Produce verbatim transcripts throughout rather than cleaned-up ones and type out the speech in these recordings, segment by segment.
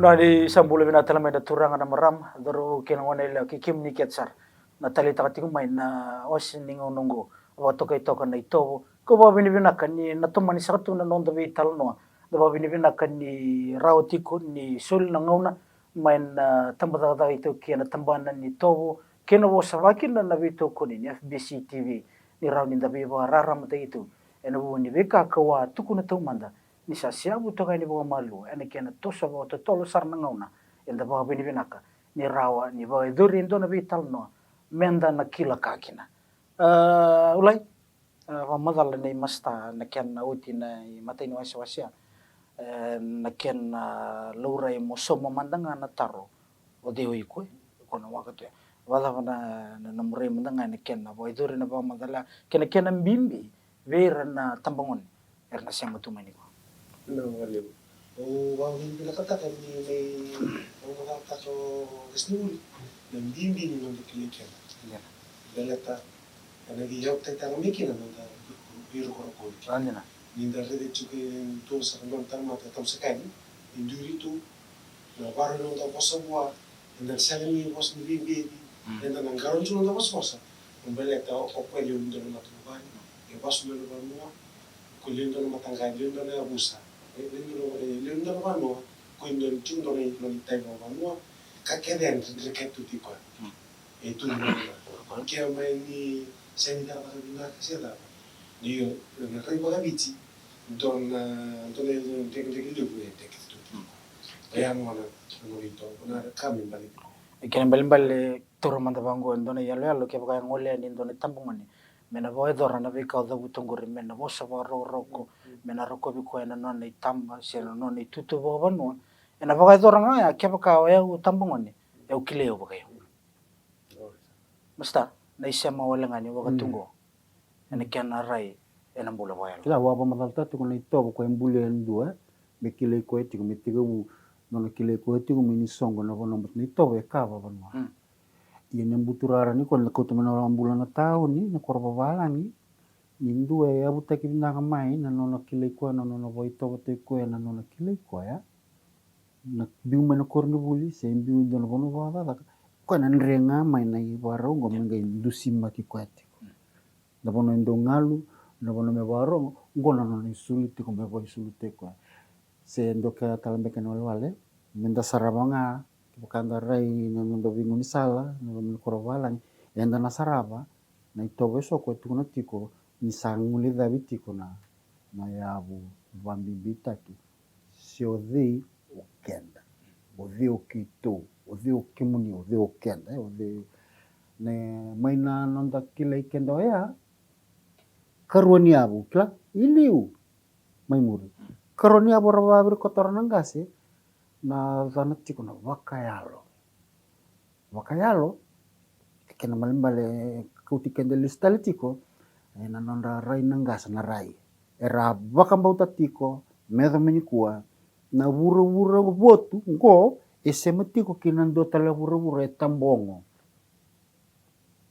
Ni sa bula vinaka tale mai na turaga, na marama, cauravou kei na goneyalewa, kei kemuni kece sara na taleitaka tiko mai na wase ni gauna oqo, vakatokai toka na itovo. Kau vakavinavinaka ni na tomani saka tu na noda veitalanoa. Na vakavinavinaka ni rawa tiko ni soli na gauna mai na tabacakacaka iTaukei ena tabana ni itovo kei na vosa vakakina na veitokoni ni F B C T V, ni rawa ni da veivakararamataki tu ena vuku ni veika kau a tukuna taumada ni sa seavu toka yani vakamalua ena kena toso vakatotolo sara na gauna. Eda vakavinavinaka ni rawa ni vakayacori e dua na veitalanoa meda na kila ka kina. A, Ulai, a, vakamacala nei Masta na kena oti na imatai ni wasewase, e, na kena laurai mo sauma mada ga na taro. O cei o iko, e? Ko na waka tu ya. Vakacava na, na, na murai mada ga ena kena vakayacori na vakamacala kei na kena bibi vei ira na tabagone era na sema tu mai nikua. Na vakalevu. Au vakavinavinakataka ni mai vakamacalataka o qasenivuli na bibi ni noda kilai keda. Dina. Baleta ena veiyautaitaka mai kina na noda veirokorokori. Dina. Ni da raica tiko e dua sara na tamata e tabu saka yani, e duri tu, na varo ni noda vosa vua, eda na sega ni vosa ni veibeci, mm, eda na qarauna tu na noda vosavosa. Baleta o, o koya e lewe ni dua na matavuvale, e vasu dua na vanua, o koya e lewe ni dua na mataqali, lewe ni dua na yavusa, e lewe ni dua na, e lewe ni dua na vanua, o koya e dua na tiko dua na, na itavi vakavanua, ka kece e dredre kece tu tiko ya. Mm. E tu na vanua. Ke mai ni sega ni cakacaka vinaka se cava. Ni o na rai vakaviti, dua na, dua na drekidreki levu e teki tu. Mm. E ya gona, gona ito, gona ka me baleti. E kena balebale, taura mada vaqo e dua na iyaloyalo, kevaka e gole yani e dua na itabagone me na vakayacora na veika o cavuta oqori, me na vosa vakarokoroko, me na rokovi koya ena nona itaba se na nona itutu vakavanua, ena vakayacora ga ya kevaka o yau tabagone, au kilai au vakayau. Masta, na isema wale ga ni vakatuqo ena kena rai ena bula vakayalo. Kila, au vakamacalataka tiko na itovo ko e bulia e dua, e, me kilai koya tiko, me tekivu nona kilai koya tiko me ni soqo na vanua, baleta na itovo e ka vakavanua. Mm. Ia na buturara ni koya na kauta mai na bula na tauni, na koro vavalagi, ni dua e yavutaki vinaka mai na nona kilai koya, na nona vakaitovo tiko koya, na nona kilai koya. Na biu mai na koronivuli se biu e dua na vanua vakacakacaka, koya na dre ga mai na ivakarau oqo me qai dusimaki koya tiko. Na vanua e dau galu, na vanua me vakarogo, oqo na nona isulu tiko me vakaisulu tiko koya. Se dua ka tale beka na walewale, meda sarava ga, kevaka da rai na noda veigaunisala, na loma ni koro vavalagi, eda na sarava na itovo eso ko e tukuna tiko ni sa guilecavi tiko na, na yavu vakabibitaki. Se o cei o keda, o cei o keitou, o cei o kemuni, o cei o keda, e, o cei, ne, mai na noda kilai keda oya. Karua ni yavu, kila, i liu, mai muri. Karua ni yavu ra vakavirikotora na qase, na cana tiko na vakayalo. Vakayalo, e kena balebale e kauti keda lesu tale tiko ena nodra rai na qase, na rai era vakabauta tiko me yaco mai nikua, na vuravura votu qo e sema tiko ki na dua tale vuravura e tabogo.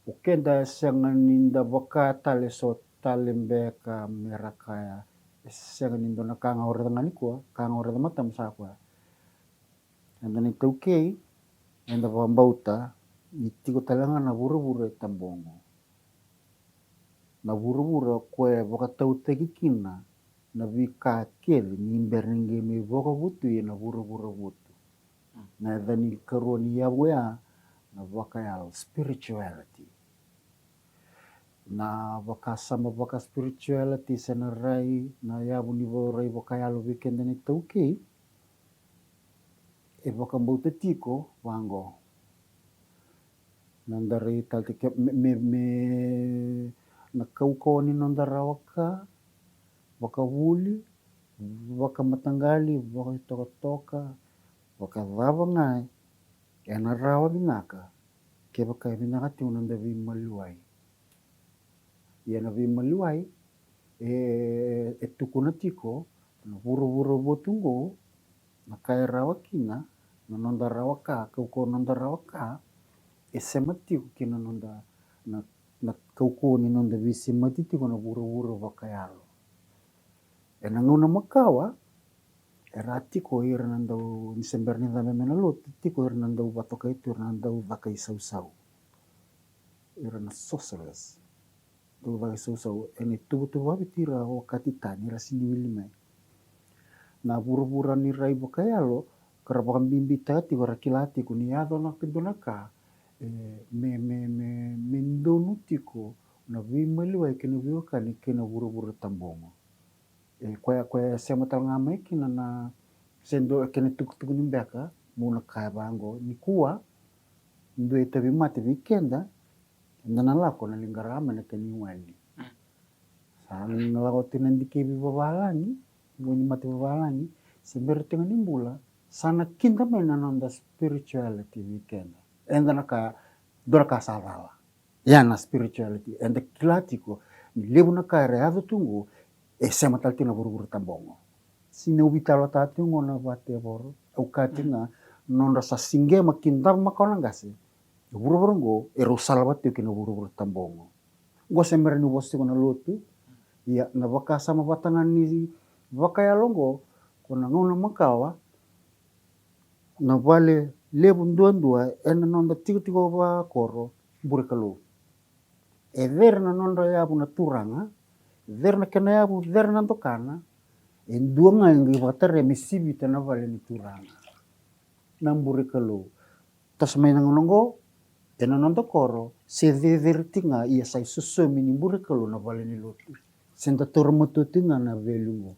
O keda e sega ni da vaka tale so tale beka me ra kaya, e sega ni dua na ka ga o raica ga nikua, ka ga o raica matamu sa koya. Eda na iTaukei, eda vakabauta ni tiko tale ga na vuravura e tabogo. Na vuravura ko e vakatautaki kina na veika kece ni bera ni qai mai vakavotui ena vuravura votu. Na yaca ni karua ni yavu ya na vakayalo, spirituality. Na vakasama vaka-spirituality se na rai, na yavu ni vakarai vakayalo vei keda na iTaukei, e vakabauta tiko vaqo. Noda rai tale tiko me, me, me na kaukauwa ni noda rawa ka, vakavuli, vakamataqali, vakatokatoka, vakacava ga, ena rawa vinaka kevaka e vinaka tiko na noda veimaliwai. Ia na veimaliwai e, e tukuna tiko na vuravura votu qo, na ka e rawa kina na noda rawa ka, kaukauwa na noda rawa ka, e sema tiko ki na noda, na, na kaukauwa ni noda veisemati tiko na vuravura vakayalo. Ena gauna makawa, Era tiko ira na dau, ni se bera ni cabe mai na lotu, tiko ira na dau vatokai tu, ira na dau caka isausau. Ira na sorcerers. Dau caka isausau, ena ituvatuva vei ira o Katitani, era sini wili mai. Na vuravura ni rai vakayalo, ka ra vakabibitaka tiko, ra kila tiko ni yaco na ka, dua na ka, e, me, me, me, me donu tiko na veimaliwai kei na veiwekani kei na vuravura tabogo. E, koya, koya e sema tale ga mai kina na, se dua kena tukutuku ni beka, mo na kaya vaqo, nikua, dua e tauvimate vei keda, eda na lako na liga ra mai na kena iwali. Mm. Sa na lako tiko na dikevi vavalagi, mo ni mate vavalagi, se bera tiko ni bula, sa na kida mai na noda spirituality vei keda. Eda na ka, dua na ka sa cala. Ia na spirituality, eda kila tiko ni levu na ka era yaco tu qo, e sema tale tiko na vuravura tabogo. Sini uvitalata tiko qo na vatevoro, au kaya tiko ga, nodra sa siqema kidava makawa na qase, e vuravura qo, e rau salava tiko kina vuravura tabogo. Qo se bera ni vosa tiko na lotu, ia na vakasama vata ga ni vakayalo qo, ko na gauna makawa, na vale levu duadua ena noda tikotiko vakoro, bure Kalou. E cere na nodra yavu na turaga, cere na kena yavu, cere na dokana, e dua ga e qai vakatare me sivita na vale ni turaga. Na bure Kalou. Toso mai na gauna oqo, ena noda koro, se cecere tiko ga, ia sa isosomi ni bure Kalou na vale ni lotu. Se da taura matua tiko ga na value oqo,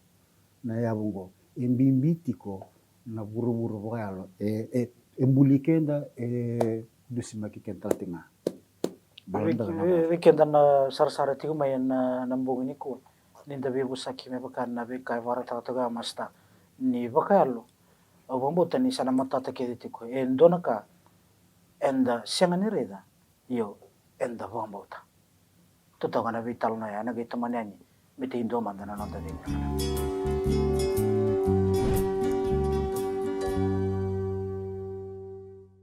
na yavu oqo, e bibi tiko na vuravura vakayalo, e, e, e buli keda, e dusimaki keda tale tiko ga. Vei, vei, vei keda na sarasara tiko mai ena, na bogi nikua, ni da veivosaki me vaka na veika e vakaraitaka tiko ya, Master, ni vakayalo. Au vakabauta ni sa na matata kece tiko, e dua na ka eda sega ni raica, io, eda vakabauta. Totoka na veitalanoa ya, na qai tomani yani me tei dua mada na noda veitalanoa.